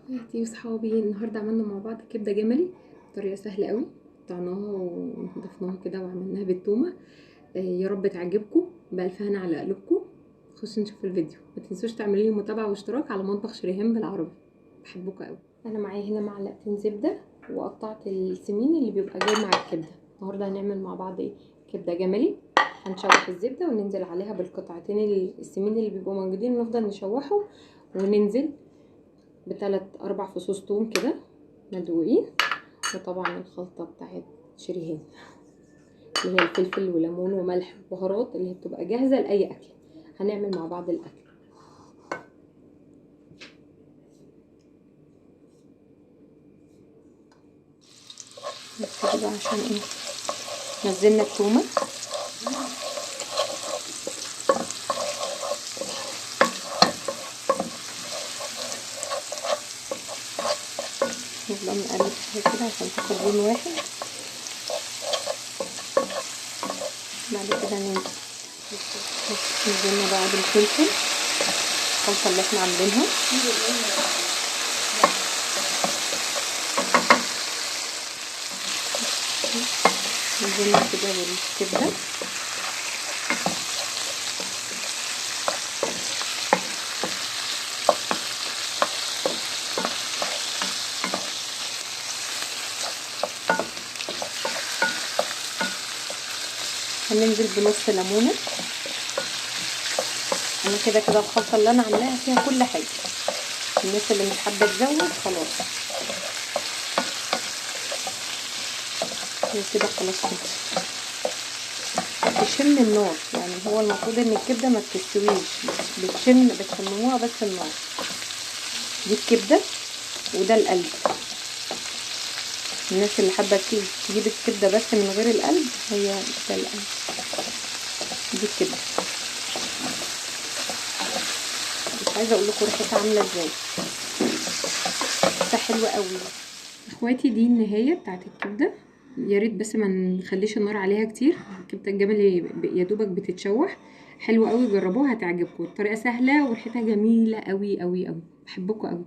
اخواتي وصحابي، النهارده عملنا مع بعض كبده جملي بطريقة سهلة قوي. قطعناها ونضفناها كده وعملناها بالتومه. يا رب تعجبكم، بالف هنا على قلوبكم. خشوا نشوف الفيديو، ما تنسوش تعملوا لي متابعه واشتراك على مطبخ شريهان بالعربي. بحبكم قوي. انا معايا هنا معلقتين زبدة وقطعت السمين اللي بيبقى جاي مع الكبده. النهارده هنعمل مع بعض ايه؟ كبده جملي. هنشوح الزبدة وننزل عليها بالقطعتين السمين اللي بيبقوا موجودين، ونفضل نشوحهم وننزل بثلاث اربع فصوص توم كده مدوقين، وطبعا الخلطة بتاعت شريهان اللي هي الفلفل وليمون وملح وبهارات اللي هي بتبقى جاهزة لاي اكل. هنعمل مع بعض الاكل. نبتدي بقى عشان ايه؟ نزلنا التومه، نفضل نقلب فيها كده عشان تاخد لون واحد. بعد كده نزلنا بقى بالفلفل، الخلطة اللي احنا عاملينها. نزلنا كده بالكبده، هننزل بنص ليمونه. انا كده كده الخلطة اللي انا عاملاها فيها كل حاجة، الناس اللي مش حابة تزود خلاص كده خلاص كده تشم النار. يعني هو المفروض ان الكبده ما بتستويش، بتشم، بتشموها بس النار. دي الكبده وده القلب. الناس اللي حابة تجيب الكبده بس من غير القلب، هي ده القلب، دي الكبده. مش عايزه اقول لكم ريحتها عامله ازاي، ريحتها حلوة قوي. اخواتي دي النهاية بتاعت الكبده. يا ريت بس ما نخليش النار عليها كتير، الكبده الجملي يا دوبك بتتشوح. حلوة قوي، جربوها هتعجبكم. الطريقة سهلة وريحتها جميلة قوي قوي قوي. بحبكم قوي.